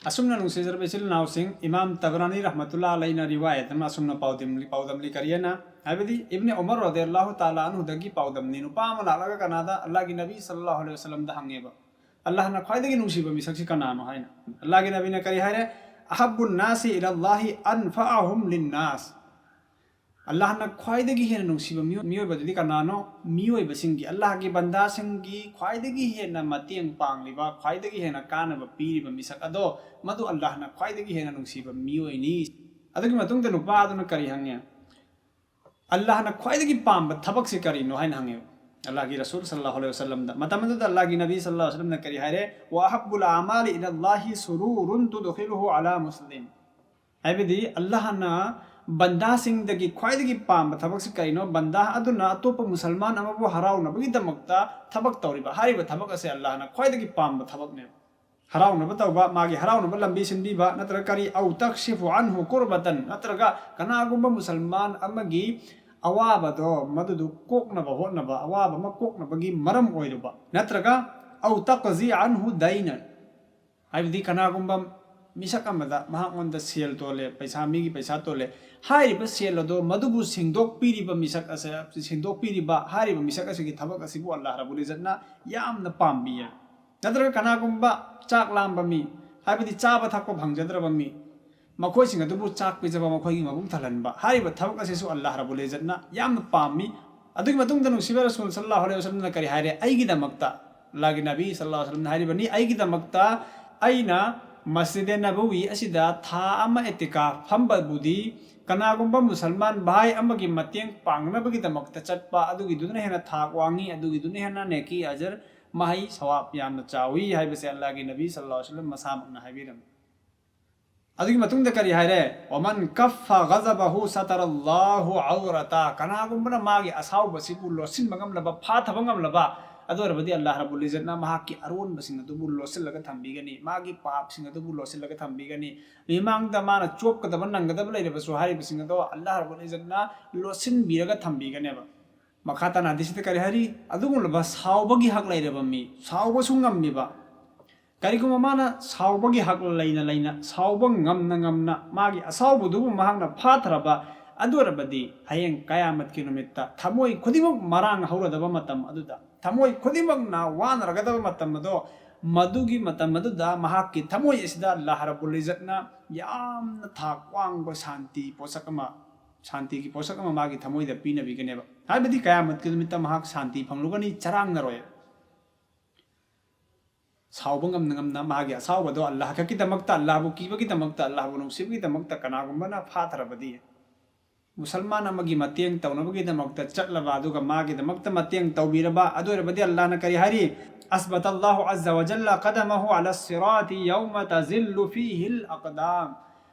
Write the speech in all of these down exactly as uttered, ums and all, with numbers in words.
ꯑꯁꯨꯝꯅ ꯅꯨꯡꯁꯤꯖꯔꯕ ꯏꯆꯤꯜ ꯏꯅꯥꯎꯁꯤꯡ, ꯏꯃꯥꯝ ꯇꯕꯔꯥꯅꯤ ꯔꯍꯃꯇꯨꯜꯂꯥ ꯑꯂꯩꯅ ꯔꯤꯋꯥꯌꯠ ꯑꯃ ꯑꯁꯨꯝꯅ ꯄꯥꯎꯗꯝꯂꯤ, ꯄꯥꯎꯗꯝꯂꯤ ꯀꯔꯤ ꯍꯥꯏꯅ? ꯍꯥꯏꯕꯗꯤ ꯏꯕꯅꯤ ꯎꯃꯔ ꯔꯗꯤꯌꯜꯂꯥꯍꯨ ꯇꯥꯂꯥ ꯑꯟꯍꯨꯗꯒꯤ ꯄꯥꯎꯗꯝꯅꯤ꯫ ꯅꯨꯄꯥ ꯑꯃ ꯂꯥꯛꯂꯒ ꯀꯅꯥꯗ? ꯑꯜꯂꯥꯍꯒꯤ ꯅꯕꯤ ꯁꯜꯂꯜꯂꯥꯍꯨ ꯑꯂꯩꯍꯤ ꯋꯁꯜꯂꯝꯗ ꯍꯪꯉꯦꯕ, "ꯑꯜꯂꯥꯍꯅ ꯈ꯭ꯋꯥꯏꯗꯒꯤ ꯅꯨꯡꯁꯤꯕ ꯃꯤꯁꯛꯁꯤ ꯀꯅꯥꯅꯣ?" ꯍꯥꯏꯅ꯫ ꯑꯜꯂꯥꯍꯒꯤ ꯅꯕꯤꯅ ꯀꯔꯤ ꯍꯥꯏꯔꯦ? "ꯑꯍꯕꯨꯟ ꯅꯥꯁꯤ ꯏꯂꯜꯂꯥꯍꯤ ꯑꯟꯐꯥꯑꯍꯨꯝ ꯂꯤꯟꯅꯥꯁ"꯫ ꯑꯜꯂꯥꯍꯅ ꯈ꯭ꯋꯥꯏꯗꯒꯤ ꯍꯦꯟꯅ ꯅꯨꯡꯁꯤꯕ ꯃꯤꯑꯣ-, ꯃꯤꯑꯣꯏꯕꯗꯨꯗꯤ ꯀꯅꯥꯅꯣ? ꯃꯤꯑꯣꯏꯕꯁꯤꯡꯒꯤ, ꯑꯜꯂꯥꯍꯒꯤ ꯕꯟꯗꯥꯁꯤꯡꯒꯤ ꯈ꯭ꯋꯥꯏꯗꯒꯤ ꯍꯦꯟꯅ ꯃꯇꯦꯡ ꯄꯥꯡꯂꯤꯕ, ꯈ꯭ꯋꯥꯏꯗꯒꯤ ꯍꯦꯟꯅ ꯀꯥꯟꯅꯕ ꯄꯤꯔꯤꯕ ꯃꯤꯁꯛ ꯑꯗꯣ, ꯃꯗꯨ ꯑꯜꯂꯥꯍꯅ ꯈ꯭ꯋꯥꯏꯗꯒꯤ ꯍꯦꯟꯅ ꯅꯨꯡꯁꯤꯕ ꯃꯤꯑꯣꯏꯅꯤ꯫ ꯑꯗꯨꯒꯤ ꯃꯇꯨꯡꯗ ꯅꯨꯄꯥ ꯑꯗꯨꯅ ꯀꯔꯤ ꯍꯪꯉꯦ? "ꯑꯜꯂꯥꯍꯅ ꯈ꯭ꯋꯥꯏꯗꯒꯤ ꯄꯥꯝꯕ ꯊꯕꯛꯁꯤ ꯀꯔꯤꯅꯣ?" ꯍꯥꯏꯅ ꯍꯪꯉꯦꯕ꯫ ꯑꯜꯂꯥꯍꯒꯤ ꯔꯁꯨꯜ ꯁꯜꯂꯜꯂꯥꯍꯨ ꯑꯂꯩꯍꯤ ꯋꯁꯜꯂꯝꯗ꯫ ꯃꯇꯝ ꯑꯗꯨꯗ ꯑꯜꯂꯥꯍꯒꯤ ꯅꯕꯤ ꯁꯜꯂꯜꯂꯥꯍꯨ ꯑꯂꯩꯍꯤ ꯋꯁꯜꯂꯝꯅ ꯀꯔꯤ ꯍꯥꯏꯔꯦ? "ꯋꯥ ꯑꯍꯕꯨꯜ ꯑꯃꯥꯂꯤ ꯏꯂꯜꯂꯥꯍꯤ ꯁꯨꯔꯨꯔꯨꯟ ꯇꯨꯗꯈꯤꯂꯨꯍꯨ ꯑꯂꯥ ꯃꯨꯁꯂꯤꯝ"꯫ ꯍꯥꯏꯕꯗꯤ ꯑꯜꯂꯥꯍꯅ ꯕꯟꯗꯥꯁꯤꯡꯗꯒꯤ ꯈ꯭ꯋꯥꯏꯗꯒꯤ ꯄꯥꯝꯕ ꯊꯕꯛꯁꯤ ꯀꯔꯤꯅꯣ? ꯕꯟꯗꯥ ꯑꯗꯨꯅ ꯑꯇꯣꯞꯄ ꯃꯨꯁꯜꯃꯥꯟ ꯑꯃꯕꯨ ꯍꯔꯥꯎꯅꯕꯒꯤꯗꯃꯛꯇ ꯊꯕꯛ ꯇꯧꯔꯤꯕ, ꯍꯥꯏꯔꯤꯕ ꯊꯕꯛ ꯑꯁꯦ ꯑꯜꯂꯥꯍꯅ ꯈ꯭ꯋꯥꯏꯗꯒꯤ ꯄꯥꯝꯕ ꯊꯕꯛꯅꯦꯕ꯫ ꯍꯔꯥꯎꯅꯕ ꯇꯧꯕ, ꯃꯥꯒꯤ ꯍꯔꯥꯎꯅꯕ ꯂꯝꯕꯤ ꯁꯤꯟꯕꯤꯕ, ꯅꯠꯇ꯭ꯔꯒ ꯀꯔꯤ? "ꯑꯧ ꯇꯛꯁꯤꯐꯨ ꯑꯟꯍꯨ ꯀꯨꯔꯕꯇꯟ", ꯅꯠꯇ꯭ꯔꯒ ꯀꯅꯥꯒꯨꯝꯕ ꯃꯨꯁꯜꯃꯥꯟ ꯑꯃꯒꯤ ꯑꯋꯥꯕꯗꯣ ꯃꯗꯨꯗꯨ ꯀꯣꯛꯅꯕ ꯍꯣꯠꯅꯕ, ꯑꯋꯥꯕ ꯑꯃ ꯀꯣꯛꯅꯕꯒꯤ ꯃꯔꯝ ꯑꯣꯏꯔꯨꯕ, ꯅꯠꯇ꯭ꯔꯒ "ꯑꯧ ꯇꯛꯖꯤ ꯑꯟꯍꯨ ꯗꯩꯅꯟ", ꯍꯥꯏꯕꯗꯤ ꯀꯅꯥꯒꯨꯝꯕ ꯃꯤꯁꯛ ꯑꯃꯗ ꯃꯍꯥꯛꯉꯣꯟꯗ ꯁꯦꯜ ꯇꯣꯜꯂꯦ, ꯄꯩꯁꯥ, ꯃꯤꯒꯤ ꯄꯩꯁꯥ ꯇꯣꯜꯂꯦ, ꯍꯥꯏꯔꯤꯕ ꯁꯦꯜ ꯑꯗꯣ ꯃꯗꯨꯕꯨ ꯁꯦꯡꯗꯣꯛꯄꯤꯔꯤꯕ ꯃꯤꯁꯛ ꯑꯁꯦ, ꯁꯦꯡꯗꯣꯛꯄꯤꯔꯤꯕ ꯍꯥꯏꯔꯤꯕ ꯃꯤꯁꯛ ꯑꯁꯤꯒꯤ ꯊꯕꯛ ꯑꯁꯤꯕꯨ ꯑꯜꯂꯥꯍ ꯔꯕꯨꯜ ꯏꯖꯠꯅ ꯌꯥꯝꯅ ꯄꯥꯝꯕꯤꯌꯦ꯫ ꯅꯠꯇ꯭ꯔꯒ ꯀꯅꯥꯒꯨꯝꯕ ꯆꯥꯛ ꯂꯥꯝꯕ ꯃꯤ, ꯍꯥꯏꯕꯗꯤ ꯆꯥꯕ ꯊꯛꯄ ꯐꯪꯖꯗ꯭ꯔꯕ ꯃꯤ, ꯃꯈꯣꯏꯁꯤꯡ ꯑꯗꯨꯕꯨ ꯆꯥꯛ ꯄꯤꯖꯕ, ꯃꯈꯣꯏꯒꯤ ꯃꯕꯨꯛ ꯊꯜꯍꯟꯕ, ꯍꯥꯏꯔꯤꯕ ꯊꯕꯛ ꯑꯁꯤꯁꯨ ꯑꯜꯂꯥꯍ ꯔꯕꯨꯜ ꯏꯖꯠꯅ ꯌꯥꯝꯅ ꯄꯥꯝꯃꯤ꯫ ꯑꯗꯨꯒꯤ ꯃꯇꯨꯡꯗ ꯅꯨꯡꯁꯤꯕ ꯔꯁꯨꯜ ꯁꯜꯂꯜꯂꯥꯍꯨ ꯑꯂꯩꯍꯤ ꯋꯁꯜꯂꯝꯅ ꯀꯔꯤ ꯍꯥꯏꯔꯦ? "ꯑꯩꯒꯤꯗꯃꯛꯇ", ꯑꯜꯂꯥꯍꯒꯤ ꯅꯕꯤ ꯁꯜꯂꯜꯂꯥꯍꯨ ꯑꯂꯩꯍꯤ ꯋꯁꯜꯂꯝꯅ ꯍꯥꯏꯔꯤꯕꯅꯤ, "ꯑꯩꯒꯤꯗꯃꯛꯇ ꯑꯩꯅ ꯃꯁꯖꯤꯗ ꯅꯕꯋꯤ ꯑꯁꯤꯗ ꯊꯥ ꯑꯃ ꯏꯇꯤꯀꯥꯐ ꯐꯝꯕꯕꯨꯗꯤ ꯀꯅꯥꯒꯨꯝꯕ ꯃꯨꯁꯜꯃꯥꯟ ꯚꯥꯏ ꯑꯃꯒꯤ ꯃꯇꯦꯡ ꯄꯥꯡꯅꯕꯒꯤꯗꯃꯛꯇ ꯆꯠꯄ ꯑꯗꯨꯒꯤꯗꯨꯅ ꯍꯦꯟꯅ ꯊꯥꯛ ꯋꯥꯡꯉꯤ, ꯑꯗꯨꯒꯤꯗꯨꯅ ꯍꯦꯟꯅ ꯅꯦꯀꯤ ꯑꯖꯔ ꯃꯍꯩ ꯁꯋꯥꯕ ꯌꯥꯝꯅ ꯆꯥꯎꯏ" ꯍꯥꯏꯕꯁꯦ ꯑꯜꯂꯥꯍꯒꯤ ꯅꯕꯤ ꯁꯜꯂꯜꯂꯥꯍꯨ ꯑꯂꯩꯍꯤ ꯋꯁꯜꯂꯝ ꯃꯁꯥꯃꯛꯅ ꯍꯥꯏꯕꯤꯔꯝꯃꯤ꯫ ꯑꯗꯨꯒꯤ ꯃꯇꯨꯡꯗ ꯀꯔꯤ ꯍꯥꯏꯔꯦ? "ꯋꯥꯃꯟ ꯀꯐ ꯒꯖꯕꯍꯨ ꯁꯇꯔꯜꯂꯥꯍꯨ ꯑꯧꯔꯇ", ꯀꯅꯥꯒꯨꯝꯕꯅ ꯃꯥꯒꯤ ꯑꯁꯥꯎꯕꯁꯤꯕꯨ ꯂꯣꯠꯁꯤꯟꯕ ꯉꯝꯂꯕ, ꯐꯥꯊꯕ ꯉꯝꯂꯕ, ꯑꯗꯨ ꯑꯣꯏꯔꯕꯗꯤ ꯑꯜꯂꯥꯍ ꯔꯕꯨꯜ ꯏꯖꯠꯅ ꯃꯍꯥꯛꯀꯤ ꯑꯔꯣꯟꯕꯁꯤꯡ ꯑꯗꯨꯕꯨ ꯂꯣꯠꯁꯤꯜꯂꯒ ꯊꯝꯕꯤꯒꯅꯤ, ꯃꯥꯒꯤ ꯄꯥꯞꯁꯤꯡ ꯑꯗꯨꯕꯨ ꯂꯣꯠꯁꯤꯜꯂꯒ ꯊꯝꯕꯤꯒꯅꯤ꯫ ꯃꯤꯃꯥꯡꯗ ꯃꯥꯅ ꯆꯣꯞꯀꯗꯕ, ꯅꯪꯒꯗꯕ ꯂꯩꯔꯕꯁꯨ ꯍꯥꯏꯔꯤꯕꯁꯤꯡ ꯑꯗꯣ ꯑꯜꯂꯥꯍ ꯔꯕꯨꯜ ꯏꯖꯠꯅ ꯂꯣꯠꯁꯤꯟꯕꯤꯔꯒ ꯊꯝꯕꯤꯒꯅꯦꯕ꯫ ꯃꯈꯥ ꯇꯥꯅ ꯍꯗꯤꯁꯇ ꯀꯔꯤ ꯍꯥꯏꯔꯤ? ꯑꯗꯨꯒꯨꯝꯂꯕ ꯁꯥꯎꯕꯒꯤ ꯍꯛ ꯂꯩꯔꯕ ꯃꯤ, ꯁꯥꯎꯕꯁꯨ ꯉꯝꯃꯤꯕ, ꯀꯔꯤꯒꯨꯝꯕ ꯃꯥꯅ ꯁꯥꯎꯕꯒꯤ ꯍꯛ ꯂꯩꯅ ꯂꯩꯅ, ꯁꯥꯎꯕ ꯉꯝꯅ ꯉꯝꯅ ꯃꯥꯒꯤ ꯑꯁꯥꯎꯕꯗꯨꯕꯨ ꯃꯍꯥꯛꯅ ꯐꯥꯊꯔꯕ, ꯑꯗꯨ ꯑꯣꯏꯔꯕꯗꯤ ꯍꯌꯦꯡ ꯀꯌꯥꯃꯠꯀꯤ ꯅꯨꯃꯤꯠꯇ ꯊꯃꯣꯏ ꯈꯨꯗꯤꯡꯃꯛ ꯃꯔꯥꯡ ꯍꯧꯔꯗꯕ ꯃꯇꯝ ꯑꯗꯨꯗ, ꯊꯃꯣꯏ ꯈꯨꯗꯤꯡꯃꯛꯅ ꯋꯥꯅꯔꯒꯗꯕ ꯃꯇꯝ ꯑꯗꯣ, ꯃꯗꯨꯒꯤ ꯃꯇꯝ ꯑꯗꯨꯗ ꯃꯍꯥꯛꯀꯤ ꯊꯃꯣꯏ ꯑꯁꯤꯗ ꯑꯜꯂꯥꯍ ꯔꯕꯨꯜ ꯏꯖꯠꯅ ꯌꯥꯝꯅ ꯊꯥꯛ ꯋꯥꯡꯕ ꯁꯥꯟꯇꯤ ꯄꯣꯠꯁꯛ ꯑꯃ, ꯁꯥꯟꯇꯤꯒꯤ ꯄꯣꯠꯁꯛ ꯑꯃ ꯃꯥꯒꯤ ꯊꯃꯣꯏꯗ ꯄꯤꯅꯕꯤꯒꯅꯦꯕ꯫ ꯍꯥꯏꯕꯗꯤ ꯀꯌꯥꯃꯠꯀꯤ ꯅꯨꯃꯤꯠꯇ ꯃꯍꯥꯛ ꯁꯥꯟꯇꯤ ꯐꯪꯂꯨꯒꯅꯤ, ꯆꯔꯥꯡꯅꯔꯣꯏ꯫ ꯁꯥꯎꯕ ꯉꯝꯅ ꯉꯝꯅ ꯃꯥꯒꯤ ꯑꯁꯥꯎꯕꯗꯣ ꯑꯜꯂꯥꯍ ꯈꯛꯀꯤꯗꯃꯛꯇ, ꯑꯜꯂꯥꯍꯕꯨ ꯀꯤꯕꯒꯤꯗꯃꯛꯇ, ꯑꯜꯂꯥꯍꯕꯨ ꯅꯨꯡꯁꯤꯕꯒꯤꯗꯃꯛꯇ ꯀꯅꯥꯒꯨꯝꯕꯅ ꯐꯥꯊꯔꯕꯗꯤ, ꯃꯨꯁꯜꯃꯥꯟ ꯑꯃꯒꯤ ꯃꯇꯦꯡ ꯇꯧꯅꯕꯒꯤꯗꯃꯛꯇ ꯆꯠꯂꯕ, ꯑꯗꯨꯒ ꯃꯥꯒꯤꯗꯃꯛꯇ ꯃꯇꯦꯡ ꯇꯧꯕꯤꯔꯕ, ꯑꯗꯨ ꯑꯣꯏꯔꯕꯗꯤ ꯑꯜꯂꯥꯍꯅ ꯀꯔꯤ ꯍꯥꯏꯔꯤ? "ꯑꯁꯕꯇ ꯑꯜꯂꯥꯍꯨ ꯑꯖꯖ ꯋ ꯖꯜꯂ ꯀꯗꯃꯍꯨ ꯑꯂꯥ ꯁꯤꯔꯥꯇꯤ ꯌꯧꯃ ꯇꯖꯤꯜꯂꯨ ꯐꯤꯍꯤꯜ ꯑꯛꯗꯥꯝ"꯫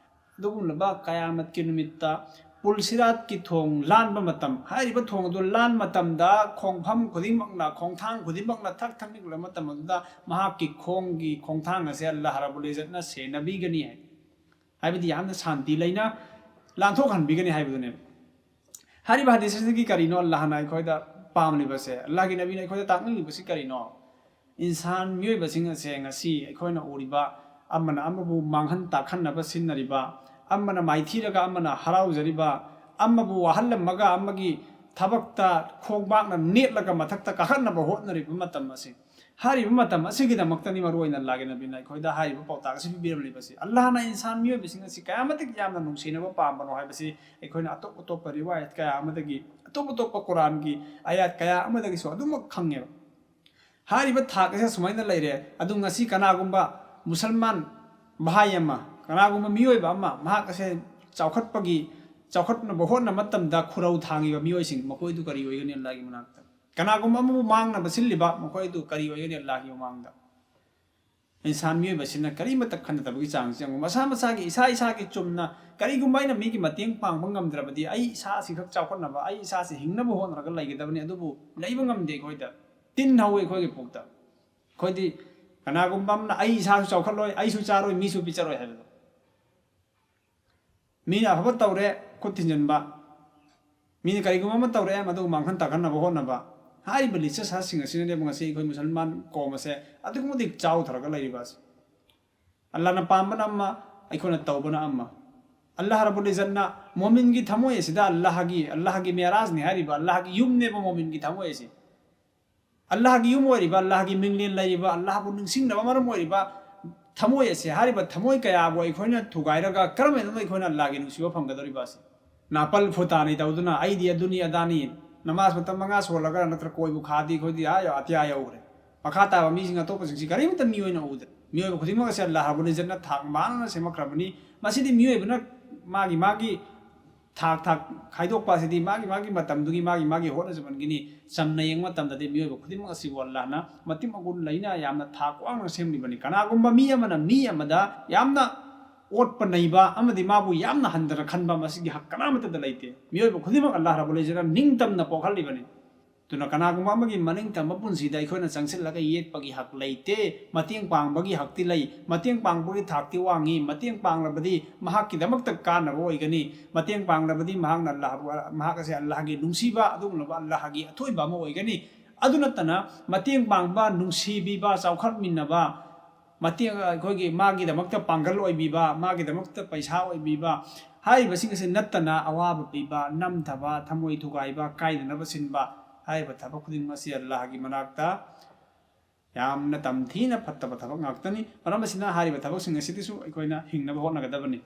ꯑꯗꯨꯒꯨꯝꯂꯕ ꯀꯌꯥꯃꯠꯀꯤ ꯅꯨꯃꯤꯠꯇ ꯄꯨꯜ ꯁꯤꯔꯥꯠꯀꯤ ꯊꯣꯡ ꯂꯥꯟꯕ ꯃꯇꯝ, ꯍꯥꯏꯔꯤꯕ ꯊꯣꯡ ꯑꯗꯨ ꯂꯥꯟ ꯃꯇꯝꯗ ꯈꯣꯡꯐꯝ ꯈꯨꯗꯤꯡꯃꯛꯅ, ꯈꯣꯡꯊꯥꯡ ꯈꯨꯗꯤꯡꯃꯛꯅ ꯊꯛ ꯊꯛ ꯅꯤꯛꯂꯕ ꯃꯇꯝ ꯑꯗꯨꯗ ꯃꯍꯥꯛꯀꯤ ꯈꯣꯡꯒꯤ ꯈꯣꯡꯊꯥꯡ ꯑꯁꯦ ꯑꯜꯂꯥꯍ ꯔꯕꯨꯜ ꯏꯖꯠꯅ ꯁꯦꯟꯅꯕꯤꯒꯅꯤ ꯍꯥꯏ꯫ ꯍꯥꯏꯕꯗꯤ ꯌꯥꯝꯅ ꯁꯥꯟꯇꯤ ꯂꯩꯅ ꯂꯥꯟꯊꯣꯛꯍꯟꯕꯤꯒꯅꯤ ꯍꯥꯏꯕꯗꯨꯅꯦꯕ꯫ ꯍꯥꯏꯔꯤꯕ ꯍꯗꯤꯁ ꯑꯁꯤꯒꯤ ꯀꯔꯤꯅꯣ ꯑꯜꯂꯥꯍꯅ ꯑꯩꯈꯣꯏꯗ ꯄꯥꯝꯂꯤꯕꯁꯦ, ꯑꯜꯂꯥꯍꯒꯤ ꯅꯕꯤꯅ ꯑꯩꯈꯣꯏꯗ ꯇꯥꯛꯅꯤꯡꯂꯤꯕꯁꯤ ꯀꯔꯤꯅꯣ? ꯏꯟꯁꯥꯟ ꯃꯤꯑꯣꯏꯕꯁꯤꯡ ꯑꯁꯦ ꯉꯁꯤ ꯑꯩꯈꯣꯏꯅ ꯎꯔꯤꯕ, ꯑꯃꯅ ꯑꯃꯕꯨ ꯃꯥꯡꯍꯟ ꯇꯥꯛꯍꯟꯅꯕ ꯁꯤꯟꯅꯔꯤꯕ, ꯑꯃꯅ ꯃꯥꯏꯊꯤꯔꯒ ꯑꯃꯅ ꯍꯔꯥꯎꯖꯔꯤꯕ, ꯑꯃꯕꯨ ꯋꯥꯍꯜꯂꯝꯃꯒ ꯑꯃꯒꯤ ꯊꯕꯛꯇ ꯈꯣꯡꯕꯥꯛꯅ ꯅꯦꯠꯂꯒ ꯃꯊꯛꯇ ꯀꯥꯈꯠꯅꯕ ꯍꯣꯠꯅꯔꯤꯕ ꯃꯇꯝ ꯑꯁꯤ, ꯍꯥꯏꯔꯤꯕ ꯃꯇꯝ ꯑꯁꯤꯒꯤꯗꯃꯛꯇꯅꯤ ꯃꯔꯨ ꯑꯣꯏꯅ ꯑꯜꯂꯥꯍꯒꯤ ꯅꯕꯤꯅ ꯑꯩꯈꯣꯏꯗ ꯍꯥꯏꯔꯤꯕ ꯄꯥꯎꯇꯥꯛ ꯑꯁꯤ ꯄꯤꯕꯤꯔꯝꯂꯤꯕꯁꯤ꯫ ꯑꯜꯂꯥꯍꯅ ꯏꯟꯁꯥꯟ ꯃꯤꯑꯣꯏꯕꯁꯤꯡ ꯑꯁꯤ ꯀꯌꯥꯃꯇꯤꯛ ꯌꯥꯝꯅ ꯅꯨꯡꯁꯤꯅꯕ ꯄꯥꯝꯕꯅꯣ ꯍꯥꯏꯕꯁꯤ ꯑꯩꯈꯣꯏꯅ ꯑꯇꯣꯞ ꯑꯇꯣꯞꯄ ꯔꯤꯋꯥꯌꯠ ꯀꯌꯥ ꯑꯃꯗꯒꯤ, ꯑꯇꯣꯞ ꯑꯇꯣꯞꯄ ꯀꯨꯔꯥꯟꯒꯤ ꯑꯌꯥꯠ ꯀꯌꯥ ꯑꯃꯗꯒꯤꯁꯨ ꯑꯗꯨꯃꯛ ꯈꯪꯉꯦꯕ꯫ ꯍꯥꯏꯔꯤꯕ ꯊꯥꯛ ꯑꯁꯦ ꯁꯨꯃꯥꯏꯅ ꯂꯩꯔꯦ꯫ ꯑꯗꯨ ꯉꯁꯤ ꯀꯅꯥꯒꯨꯝꯕ ꯃꯨꯁꯜꯃꯥꯟ ꯚꯥꯏ ꯑꯃ, ꯀꯅꯥꯒꯨꯝꯕ ꯃꯤꯑꯣꯏꯕ ꯑꯃ, ꯃꯍꯥꯛ ꯑꯁꯦ ꯆꯥꯎꯈꯠꯄꯒꯤ, ꯆꯥꯎꯈꯠꯅꯕ ꯍꯣꯠꯅꯕ ꯃꯇꯝꯗ ꯈꯨꯔꯧ ꯊꯥꯡꯉꯤꯕ ꯃꯤꯑꯣꯏꯁꯤꯡ, ꯃꯈꯣꯏꯗꯨ ꯀꯔꯤ ꯑꯣꯏꯒꯅꯤ ꯑꯜꯂꯥꯍꯒꯤ ꯃꯅꯥꯛꯇ? ꯀꯅꯥꯒꯨꯝꯕ ꯑꯃꯕꯨ ꯃꯥꯡꯅꯕ ꯁꯤꯜꯂꯤꯕ, ꯃꯈꯣꯏꯗꯨ ꯀꯔꯤ ꯑꯣꯏꯒꯅꯤ ꯑꯜꯂꯥꯍꯒꯤ ꯃꯃꯥꯡꯗ? ꯏꯟꯁꯥꯟ ꯃꯤꯑꯣꯏꯕꯁꯤꯅ ꯀꯔꯤꯃꯠꯇ ꯈꯟꯅꯗꯕꯒꯤ ꯆꯥꯡꯁꯤ ꯌꯦꯡꯉꯨ꯫ ꯃꯁꯥ ꯃꯁꯥꯒꯤ, ꯏꯁꯥ ꯏꯁꯥꯒꯤ ꯆꯨꯝꯅ, ꯀꯔꯤꯒꯨꯝꯕ ꯑꯩꯅ ꯃꯤꯒꯤ ꯃꯇꯦꯡ ꯄꯥꯡꯕ ꯉꯝꯗ꯭ꯔꯕꯗꯤ, ꯑꯩ ꯏꯁꯥꯁꯤ ꯈꯛ ꯆꯥꯎꯈꯠꯅꯕ, ꯑꯩ ꯏꯁꯥꯁꯤ ꯍꯤꯡꯅꯕ ꯍꯣꯠꯅꯔꯒ ꯂꯩꯒꯗꯕꯅꯤ꯫ ꯑꯗꯨꯕꯨ ꯂꯩꯕ ꯉꯝꯗꯦ ꯑꯩꯈꯣꯏꯗ꯫ ꯇꯤꯟ ꯍꯧꯋꯤ ꯑꯩꯈꯣꯏꯒꯤ ꯄꯨꯛꯇ꯫ ꯑꯩꯈꯣꯏꯗꯤ ꯀꯅꯥꯒꯨꯝꯕ ꯑꯃꯅ "ꯑꯩ ꯏꯁꯥꯁꯨ ꯆꯥꯎꯈꯠꯂꯣꯏ, ꯑꯩꯁꯨ ꯆꯥꯔꯣꯏ, ꯃꯤꯁꯨ ꯄꯤꯖꯔꯣꯏ" ꯍꯥꯏꯕꯗꯣ꯫ ꯃꯤꯅ ꯑꯐꯕ ꯇꯧꯔꯦ, ꯈꯨꯠ ꯊꯤꯟꯖꯤꯟꯕ꯫ ꯃꯤꯅ ꯀꯔꯤꯒꯨꯝꯕ ꯑꯃ ꯇꯧꯔꯛꯑꯦ, ꯃꯗꯨ ꯃꯥꯡꯍꯟ ꯇꯥꯛꯍꯟꯅꯕ ꯍꯣꯠꯅꯕ꯫ ꯍꯥꯏꯔꯤꯕ ꯂꯤꯆꯠꯁꯤꯡ ꯑꯁꯤꯅꯅꯦꯕ ꯉꯁꯤ ꯑꯩꯈꯣꯏ ꯃꯨꯁꯜꯃꯥꯟ ꯀꯣꯝ ꯑꯁꯦ ꯑꯗꯨꯛꯀꯤ ꯃꯇꯤꯛ ꯆꯥꯎꯊꯔꯒ ꯂꯩꯔꯤꯕ ꯑꯁꯤ꯫ ꯑꯜꯂꯥꯍꯅ ꯄꯥꯝꯕꯅ ꯑꯃ, ꯑꯩꯈꯣꯏꯅ ꯇꯧꯕꯅ ꯑꯃ꯫ ꯑꯜꯂꯥꯍ ꯔꯕꯨꯜ ꯏꯖꯠꯅ ꯃꯣꯃꯤꯟꯒꯤ ꯊꯃꯣꯏ ꯑꯁꯤꯗ ꯑꯜꯂꯥꯍꯒꯤ, ꯑꯜꯂꯥꯍꯒꯤ ꯃꯦꯔꯥꯖꯅꯤ ꯍꯥꯏꯔꯤꯕ, ꯑꯜꯂꯥꯍꯒꯤ ꯌꯨꯝꯅꯦꯕ ꯃꯣꯃꯤꯟꯒꯤ ꯊꯃꯣꯏ ꯑꯁꯤ꯫ ꯑꯜꯂꯥꯍꯒꯤ ꯌꯨꯝ ꯑꯣꯏꯔꯤꯕ, ꯑꯜꯂꯥꯍꯒꯤ ꯃꯤꯡꯂꯦꯟ ꯂꯩꯔꯤꯕ, ꯑꯜꯂꯥꯍꯕꯨ ꯅꯤꯡꯁꯤꯡꯅꯕ ꯃꯔꯝ ꯑꯣꯏꯔꯤꯕ ꯊꯃꯣꯏ ꯑꯁꯤ, ꯍꯥꯏꯔꯤꯕ ꯊꯃꯣꯏ ꯀꯌꯥꯕꯨ ꯑꯩꯈꯣꯏꯅ ꯊꯨꯒꯥꯏꯔꯒ ꯀꯔꯝꯍꯥꯏꯅ ꯑꯩꯈꯣꯏꯅ ꯑꯜꯂꯥꯍꯒꯤ ꯅꯨꯡꯁꯤꯕ ꯐꯪꯒꯗꯧꯔꯤꯕ ꯑꯁꯤ? ꯅꯥꯄꯜ ꯐꯨꯇꯥꯅꯤ ꯇꯧꯗꯨꯅ ꯑꯩꯗꯤ ꯑꯗꯨꯅꯤ ꯑꯗꯥꯅꯤ, ꯅꯃꯥꯖ ꯃꯇꯝ ꯃꯉꯥ ꯁꯣꯜꯂꯒ ꯅꯠꯇ꯭ꯔ ꯀꯣꯏꯕꯨ ꯈꯥꯗꯤ ꯑꯩꯈꯣꯏꯗꯤ ꯑꯥ ꯌꯧ-, ꯑꯇꯤꯌꯥ ꯌꯧꯈ꯭ꯔꯦ꯫ ꯃꯈꯥ ꯇꯥꯕ ꯃꯤꯁꯤꯡ ꯑꯇꯣꯞꯄꯁꯤꯡꯁꯤ ꯀꯔꯤꯃꯠꯇ ꯃꯤ ꯑꯣꯏꯅ ꯎꯗ꯭ꯔꯦ꯫ ꯃꯤꯑꯣꯏꯕ ꯈꯨꯗꯤꯡꯃꯛ ꯑꯁꯤ ꯑꯜꯂꯥꯍ ꯔꯕꯨꯜ ꯏꯖꯠꯅ ꯊꯥꯛ ꯃꯥꯟꯅꯅ ꯁꯦꯝꯃꯛꯈ꯭ꯔꯕꯅꯤ꯫ ꯃꯁꯤꯗꯤ ꯃꯤꯑꯣꯏꯕꯅ ꯃꯥꯒꯤ ꯃꯥꯒꯤ ꯊꯥꯛ ꯊꯥꯛ ꯈꯥꯏꯗꯣꯛꯄ ꯑꯁꯤꯗꯤ ꯃꯥꯒꯤ ꯃꯥꯒꯤ ꯃꯇꯝꯗꯨꯒꯤ ꯃꯥꯒꯤ ꯃꯥꯒꯤ ꯍꯣꯠꯅꯖꯃꯟꯒꯤꯅꯤ꯫ ꯆꯝꯅ ꯌꯦꯡꯕ ꯃꯇꯝꯗꯗꯤ ꯃꯤꯑꯣꯏꯕ ꯈꯨꯗꯤꯡꯃꯛ ꯑꯁꯤꯕꯨ ꯑꯜꯂꯥꯍꯅ ꯃꯇꯤꯛ ꯃꯒꯨꯟ ꯂꯩꯅ ꯌꯥꯝꯅ ꯊꯥꯛ ꯋꯥꯡꯅ ꯁꯦꯝꯂꯤꯕꯅꯤ꯫ ꯀꯅꯥꯒꯨꯝꯕ ꯃꯤ ꯑꯃꯅ ꯃꯤ ꯑꯃꯗ ꯌꯥꯝꯅ ꯑꯣꯠꯄ ꯅꯩꯕ ꯑꯃꯗꯤ ꯃꯥꯕꯨ ꯌꯥꯝꯅ ꯍꯟꯊꯅ ꯈꯟꯕ, ꯃꯁꯤꯒꯤ ꯍꯛ ꯀꯅꯥꯃꯠꯇꯗ ꯂꯩꯇꯦ꯫ ꯃꯤꯑꯣꯏꯕ ꯈꯨꯗꯤꯡꯃꯛ ꯑꯜꯂꯥꯍ ꯔꯕꯨꯜ ꯏꯖꯠꯅ ꯅꯤꯡꯇꯝꯅ ꯄꯣꯛꯍꯜꯂꯤꯕꯅꯤ꯫ ꯑꯗꯨꯅ ꯀꯅꯥꯒꯨꯝꯕ ꯑꯃꯒꯤ ꯃꯅꯤꯡ ꯇꯝꯕ ꯄꯨꯟꯁꯤꯗ ꯑꯩꯈꯣꯏꯅ ꯆꯪꯁꯤꯜꯂꯒ ꯌꯦꯠꯄꯒꯤ ꯍꯛ ꯂꯩꯇꯦ꯫ ꯃꯇꯦꯡ ꯄꯥꯡꯕꯒꯤ ꯍꯛꯇꯤ ꯂꯩ꯫ ꯃꯇꯦꯡ ꯄꯥꯡꯕꯒꯤ ꯊꯥꯛꯇꯤ ꯋꯥꯡꯉꯤ꯫ ꯃꯇꯦꯡ ꯄꯥꯡꯂꯕꯗꯤ ꯃꯍꯥꯛꯀꯤꯗꯃꯛꯇ ꯀꯥꯟꯅꯕ ꯑꯣꯏꯒꯅꯤ꯫ ꯃꯇꯦꯡ ꯄꯥꯡꯂꯕꯗꯤ ꯃꯍꯥꯛꯅ ꯑꯜꯂꯥꯍꯕꯨ, ꯃꯍꯥꯛ ꯑꯁꯦ ꯑꯜꯂꯥꯍꯒꯤ ꯅꯨꯡꯁꯤꯕ, ꯑꯗꯨꯒꯨꯝꯂꯕ ꯑꯜꯂꯥꯍꯒꯤ ꯑꯊꯣꯏꯕ ꯑꯃ ꯑꯣꯏꯒꯅꯤ꯫ ꯑꯗꯨ ꯅꯠꯇꯅ ꯃꯇꯦꯡ ꯄꯥꯡꯕ, ꯅꯨꯡꯁꯤꯕꯤꯕ, ꯆꯥꯎꯈꯠꯃꯤꯟꯅꯕ, ꯃꯇꯦꯡ, ꯑꯩꯈꯣꯏꯒꯤ ꯃꯥꯒꯤꯗꯃꯛꯇ ꯄꯥꯡꯒꯜ ꯑꯣꯏꯕꯤꯕ, ꯃꯥꯒꯤꯗꯃꯛꯇ ꯄꯩꯁꯥ ꯑꯣꯏꯕꯤꯕ, ꯍꯥꯏꯔꯤꯕꯁꯤꯡ ꯑꯁꯤ ꯅꯠꯇꯅ ꯑꯋꯥꯕ ꯄꯤꯕ, ꯅꯝꯊꯕ, ꯊꯃꯣꯏ ꯊꯨꯒꯥꯏꯕ, ꯀꯥꯏꯗꯅꯕ ꯁꯤꯟꯕ, ꯍꯥꯏꯔꯤꯕ ꯊꯕꯛ ꯈꯨꯗꯤꯡꯃꯛ ꯑꯁꯤ ꯑꯜꯂꯥꯍꯒꯤ ꯃꯅꯥꯛꯇ ꯌꯥꯝꯅ ꯇꯝꯊꯤꯅ ꯐꯠꯇꯕ ꯊꯕꯛ ꯉꯥꯛꯇꯅꯤ꯫ ꯃꯔꯝ ꯑꯁꯤꯅ ꯍꯥꯏꯔꯤꯕ ꯊꯕꯛꯁꯤꯡ ꯑꯁꯤꯗꯁꯨ ꯑꯩꯈꯣꯏꯅ ꯍꯤꯡꯅꯕ ꯍꯣꯠꯅꯒꯗꯕꯅꯤ꯫